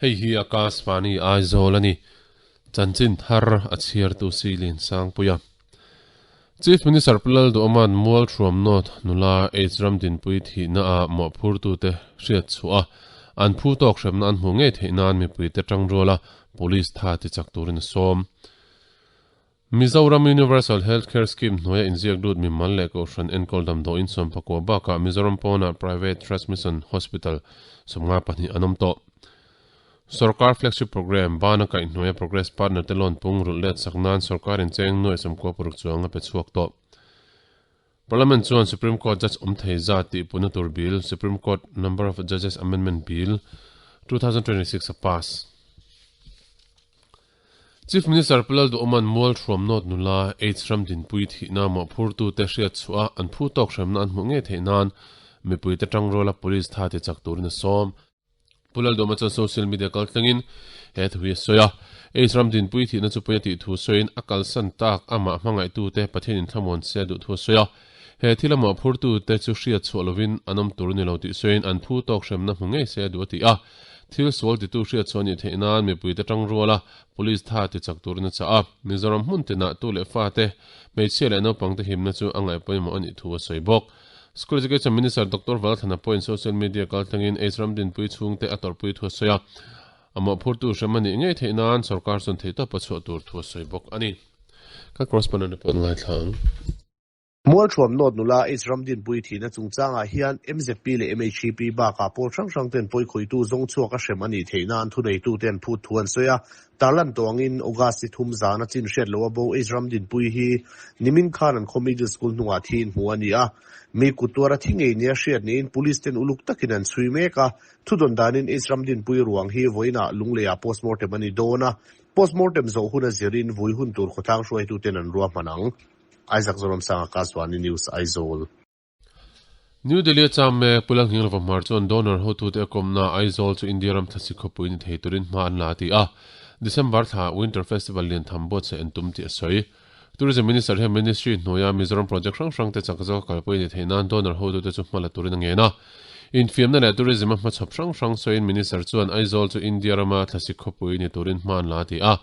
Hei hi Akashvani Aizawl a ni. Chanchin thar a chhiartu Silin Sangpuia. Chief Minister Pu Lalduhawma'n Mualthuam North nula H Ramdinpui thihna ah mawhphurtute hriat chhuah a, an phu tawk hremna an hmuh ngei theih nan mipuite tangruala Police tha ti chak turin a sawm. Mizoram Universal Health Care Scheme hnuaia inziak lut mimal leh kohhran enkawl damdawiin 14 bakah Mizoram pawnah Private Transmission Hospital 52 an awm tawh. Sorkar Flagship Programme bana kaihhnuaia Progress Partner te loan pung rulh let sak nan sorkarin cheng nuai 96 chuang a pe chhuak tawh. Parliament chuan Supreme Court Judge awm thei zat tih putna tur bill, Supreme Court Number of Judges Amendment Bill, 2026 a pass. Chief Minister Pu Lalduhawma'n Mual Hruam Nawt nula AIDS ram dinpui thihna mawhphurtute hriat chhuah a an phu tawk hremna an hmuh ngei theih nan mipuite tangruala Police tha ti chak turin a sawm. Pu Lalduhawma chuan social media kal tlangin he thu hi a sawi a, AIDS ram dinpui thihna chu pawi a tih thu sawiin a kalsan tak amah hmangaihtute Pathianin thlamuan se a duh thu a sawi a. He thil a mawhphurtute chu hriat chhuah lovin an awm tur a ni lo tih sawiin an phu tawk hremna hmu ngei se a duh a ti a. Thil sual titu hriat chhuah a nih theih nan mipuite tang ruala Police tha ti chak turin a chah a. Mizoram hmun tinah tu leh fate, hmeichhia leh naupangte himna chu a ngaihpawimawh a nih thu a sawi bawk. School Education Minister Doctor Valthana pawhin social media kaltlangin AIDS ram dinpui chhungte a tawrhpui thu a sawi a. A mawhphurtu hrem a nih ngei theih nan sorkar chuan theihtawp a chhuah tur thu a sawi bawk a ni. Ka correspondent report ngaithla ang. Mualthuam North nula H Ramdinpui thihna chungchangah hian mzp leh MHEP bakah pawl hrang hrang ten pawikhawihtu zawng chhuak a hrem a nih theih nan thuneitute an phut thu an sawi a. Tarlan tawh angin August ni thum zana chin hriat loh a bo H Ramdinpui hi nimin khan an khaw middle school hnungah thi in hmu a ni a. Mi kut tuar a thi ngei nia hriat niin police ten uluk takin an chhui mek a. Thudawn danin H Ramdinpui ruang hi vawiinah Lungleiah postmortem a ni dawn a. Postmortem zawh hun a zirin vui hun tur khawtlang hruaituten an ruahman ang. Isaac Zoramsanga Kaswani News, Aizawl. New Delhi a cham mek Pu Lalnghinglova Hmar chuan donor hotute a kawmna Aizawl chu India ram thlasik khawpui ni thei turin hma an la a ti a, December thla Winter Festival lian tham buatsaih an tum tih a sawi. Tourism Minister hian Ministry hnuaia Mizoram project hrang hrangte chak zawka kalpui ni theih nan donor hotute chu hma la turin a ngen a. Infiamna leh tourism a hmachhawp hrang hrang sawiin Minister chuan Aizawl chu India rama thlasik khawpui ni turin hma an la a ti a.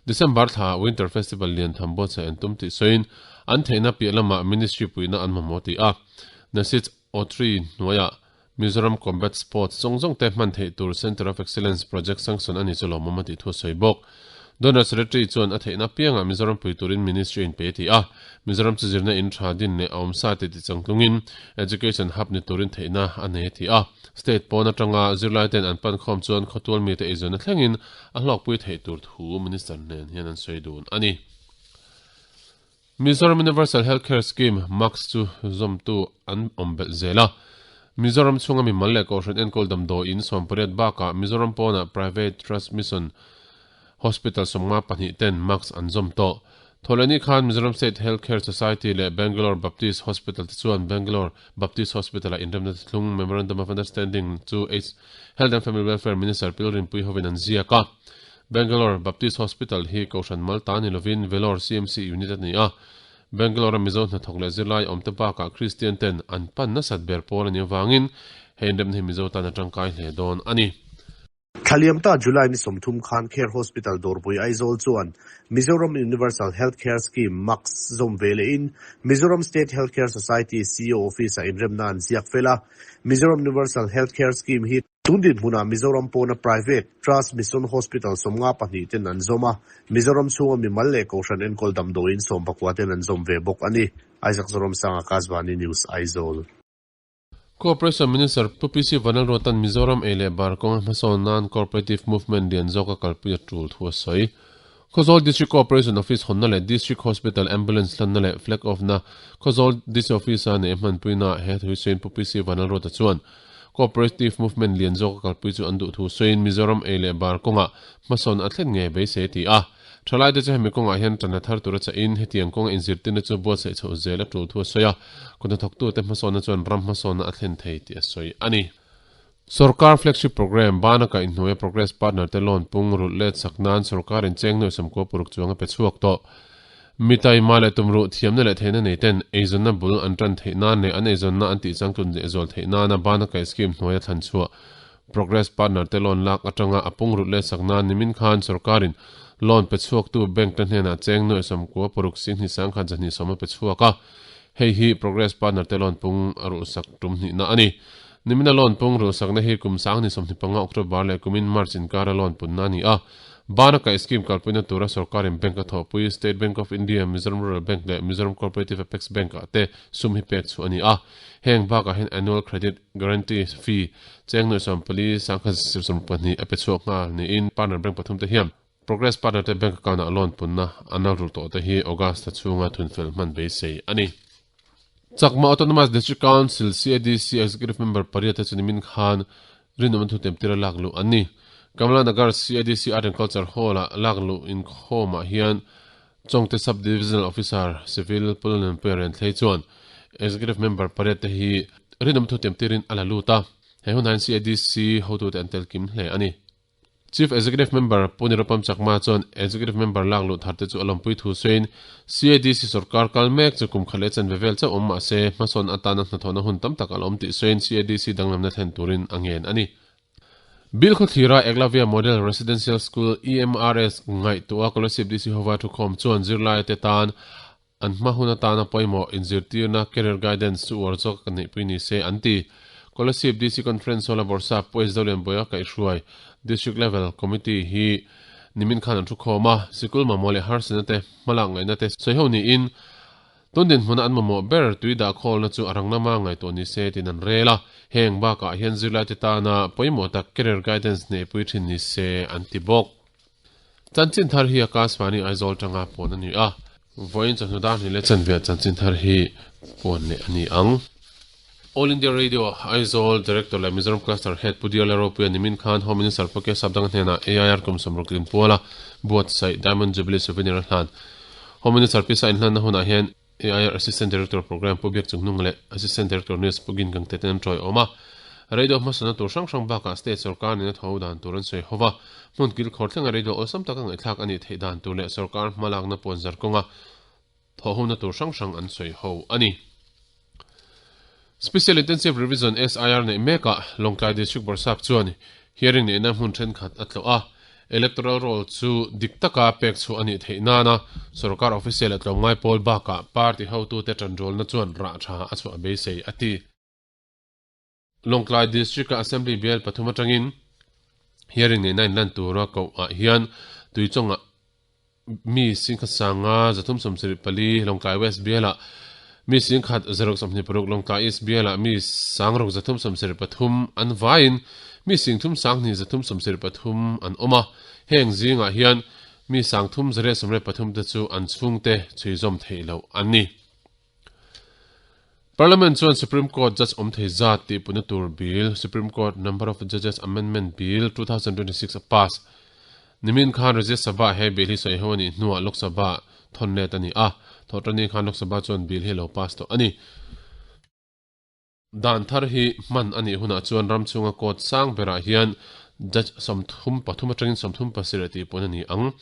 December thla Winter Festival lian tham buatsaih an tum tih sawiin an theihna piah lamah Ministry puihna an mamawh tih a. Nasits Autry hnuaiah Mizoram Combat Sports zawng zawng te hman theih tur Centre of Excellence Project sanction a ni chu lawmawm a tih thu a sawi bawk. Donor Secretary chuan a theihna apiangah Mizoram pui turin Ministry in pe a ti a, Mizoram chu zirna in tha din leh a awmsa te ti changtlungin Education Hub ni turin theihna a nei a ti a. State pawn atanga zirlai ten an pan khawm chuan khawtual mite eizawnna thlengin a hlawkpui theih tur thu Minister nen hian an sawi dun a ni. Mizoram Universal Health Care Scheme, MACS, chu zawmtu an awm belh zel a. Mizoram chhunga mimal leh Kohhran enkawl damdawiin 18 bakah Mizoram pawnah Private Trust Mission Hospital 52 ten MACS an zawm tawh. Thawhlehni khan Mizoram State Health Care Society leh Bangalore Baptist Hospital te chuan Bangalore Baptist Hospital-ah inremna thlung Memorandum of Understanding chu Health and Family Welfare Minister Pil Rinpui hovin an ziak a. Bangalore Baptist Hospital hi Kohhran mal ta ni lovin Vellore CMC unit a ni a. Bangalore-a Mizo hnathawk leh zirlai awmte bakah Kristian ten an pan nasat ber pawl a nih avangin he inremna hi Mizo tan a tangkai hle dawn a ni. Thlaliamta July ni 30 khan Care Hospital Dawrpui Aizawl chuan Mizoram Universal Health Care Scheme, MACS, zawm ve lehin Mizoram State Health Care Society CEO Office-ah inremna an ziak fel a. Mizoram Universal Health Care Scheme hi tun dinhmunah Mizoram pawna Private, Trust, Mission Hospital 52 ten an zawm a, Mizoram chhunga mimal leh Kohhran enkawl damdawiin 19 ten an zawm ve bawk a ni. Isaac Zoramsanga, Kasvani News, Aizawl. Cooperation Minister Pu PC Vanlalruata'n Mizoram ei leh bar kawnga hmasawn nan Cooperative Movement lian zawka kalpui a tul thu a sawi. Khawzawl District Cooperation Office hawnna leh District Hospital Ambulance hlanna leh Flag Off-na Khawzawl DC Office-a neih hmanpuina he thu hi sawiin Pu PC Vanlalruata chuan Cooperative Movement lian zawka kalpui chu an duh thu sawiin Mizoram ei leh bar kawngah hmasawn a thlen ngei beisei a ti a. Thalaite chu hemi kawngah hian tanna thar tura chahin hetiang kawnga inzirtirna chu buatsaih chhoh zel a tul thu a sawi a, kuthnathawktute hmasawnna chuan ram hmasawnna a thlen thei tih a sawi a ni. Sorkar flagship programme bana kaihhnuaia Progress Partner te loan pung rulh let sak nan sorkarin cheng nuai 96 chuang a pe chhuak tawh. Mi taima leh tumruh thiamna leh theihna nei ten eizawnna bul an tan theih nan leh an eizawnna an tihchangtlun leh zual theih nana bana kaih scheme hnuaia thlan chhuah. Progress Partner te loan lak atanga a pung rut leh sak nan nimin khan sorkarin loan pe chhuaktu bank te hnenah cheng nuaih sawmkua paruk singhnih sangkhat zahnih sawm a pe chhuak a. Hei hi Progress Partner te loan pung a ruhsak tum hnihna a ni. Nimina loan pung ruhsakna hi kum sanghnih sawmhnih panga October leh kumin March inkara loan punna a ni a. Bana kaih scheme kalpuina tura sorkarin bank a thawhpui State Bank of India, Mizoram Rural Bank leh Mizoram Cooperative Apex Bank ah te sum hi pek chhuah a ni a. Heng bakah hian Annual Credit Guarantee Fee cheng nuaih 14 172 a pe chhuak nghal niin partner bank pathum te hian Progress Partner te bank account ah loan punna an lo rul tawh te hi August thla chhunga thunfel hman beisei a ni. Chakma Autonomous District Council, CADC, Executive Member pariat te chu nimin khan rinawm an thutem tira lak luh an ni. Kamla Nagar CADC Art and Culture Hall ah lak luh inkhawm ah hian Chawngte Sub-Divisional Officer, Civil, Pulanenpuia Renthlei chuan Executive Member pariat te hi rinawm thutem tirin a la lut a, he hunah hian CADC hotute an tel kim hle a ni. Chief Executive Member Pu Nirupam Chakma chuan Executive Member lak luh thar te chu a lawmpui thu sawiin CADC sorkar kal mek chu kum khat leh chanve vel chauh awm mah se hmasawn atana hnathawhna hun tam tak a la awm tih sawiin CADC danglamna thlen turin a ngen a ni. Bill khawthlira Eklavya Model Residential School, EMRS, ngaihtuah Kolasib DC hova thukhawm chuan zirlaite tan An hma hun atana pawimawh inzirtirna, career guidance, chu uar zawk ka neihpui ni se, an ti. Kolasib DC Conference Hall-a Bawrhsap Pu H. Zolianbuaia kaihhruai District Level Committee hi nimin khan an thukhawm a, sikul mamawh leh harsatna te, hmalak ngaihna te sawiho niin tun dinhmuna an mamawh ber tui dah khawlna chu a rang lama ngaihtuah ni se tiin an rel a. Heng bakah hian zirlaite tana pawimawh tak career guidance neihpui thin ni se, an ti bawk. Chanchin thar hi Akashvani Aizawl tanga puan a ni a. Vawiin chawhnu dar hnih leh chanve chanchin thar hi puan leh a ni ang. All India Radio Aizawl Director leh Mizoram Cluster Head Pu Diala Ropuia nimin khan Home Minister Pu K Sapdanga hnenah AIR kum sawmruk tlin puala buatsaih Diamond Jubilee Souvenir a hlan. Home Minister pisa inhlanna hunah hian AIR Assistant Director Programme Pu Biak Chungnung leh Assistant Director News Pu Gin Gangte ten an tawi awm a. Radio hmasana tur hrang hrang bakah State sorkar nena tho dan tur an sawi ho va. Hmun kilkhawr thlenga radio awlsam taka ngaihthlak a nih theih dan tur leh sorkar hmalakna puanzar kawnga thawhhona tur hrang hrang an sawi ho a ni. Special Intensive Revision, SIR, neih mekah Lawngtlai District Bawrhsap chuan hearing neihna hmun thenkhat a tlawh a, electoral roll chu dik taka pek chhuah a nih theih nana sorkar official leh tlawmngai pawl bakah party hotute tanrualna chuan rah tha a chhuah beisei a ti. Lawngtlai District-a Assembly bial pathum atangin hearing neihna inlan tura koh ah hian Tuichawngah mi singkhat sanga 374 Lawngtlai West bialah mi singkhat 126 Lawngtlai East bialah mi sangruk 373 an vaiin mi singthum sanghnih 373 an awm a, heng zingah hian mi sangthum 123 te chu an chhungte chhuizawm theih loh an ni. Parliament chuan Supreme Court judge awm thei zat tih putna tur bill, Supreme Court Number of Judges Amendment Bill, 2026 a pass. Nimin khan Rajya Sabha he bill hi sawi ho a nih hnuah Lok Sabha thawn let a ni a, Thawhṭani khan Lok Sabha chuan bill hi a lo pass tawh a ni. Dan thar hi hman a nih hunah chuan ram chhunga court sang berah hian judge 33 atangin 37 tih pawn a ni ang.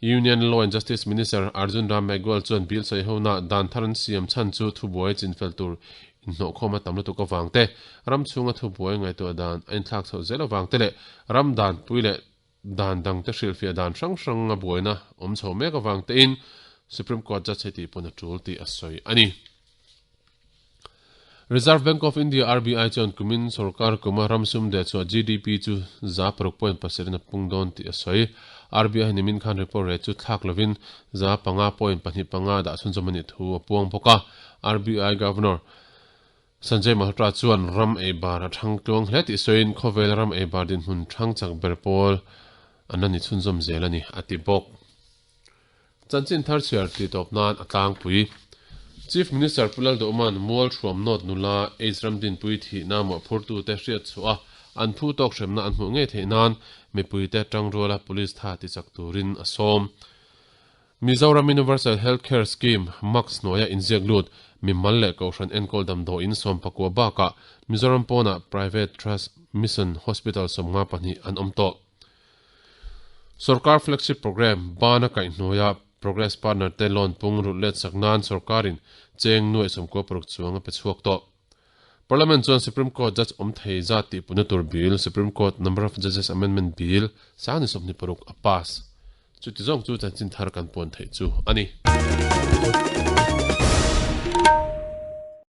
Union Law and Justice Minister Arjun Ram Meghwal chuan bill sawi hona dan thar an siam chhan chu thubuai chinfel tur inhnawhkhawm a tam lutuk avang te, ram chhunga thubuai ngaihtuah dan a inthlak chhoh zel avang te leh ram danpui leh dan dangte hrilhfiah dan hrang hrang a buaina awm chho mek avang tein Supreme Court judge hei tih pawn a tul tih a sawi a ni. Reserve Bank of India, RBI, chuan kumin sorkar kuma ram sum deh chhuah GDP chu 6.7 in a pung dawn tih a sawi. RBI nimin khan report rate chu thlak lovin 5.25 dah chhunzawm a nih thu a puang bawk a. RBI Governor Sanjay Malhotra chuan ram ei bar a thang tluang hle tih sawiin khawvel ram ei bar dinhmun thang chak ber pawl an la ni chhunzawm zel a ni, a ti bawk. Chanchin thar chhiar tih tawp nan a tlangpui. Chief Minister Pu Lalduhman Mualhruam North nula Aids Ramdinpui thihna mawhphurtute hriat chhuah a, an phu tawk hremna an hmuh ngei theih nan mipuite tangruala Police tha ti chak turin a sawm. Mizoram Universal Health Care Scheme, MACS, hnuaia inziak lut mimal leh kohhran enkawl damdawiin 14 bakah Mizoram pawnah Private Trust Mission Hospital 52 an awm tawh. Sorkar Flagship Programme bana kaihhnuaia Progress Partner te loan pung rulh let sak nan sorkarin cheng nuaih 96 chuang a pe chhuak tawh. Parliament chuan Supreme Court judge awm thei zat tihputna tur bill, Supreme Court Number of Judges Amendment Bill, 26 a pass. Chuti zawng chu chanchin thar kan puan theih chu a ni.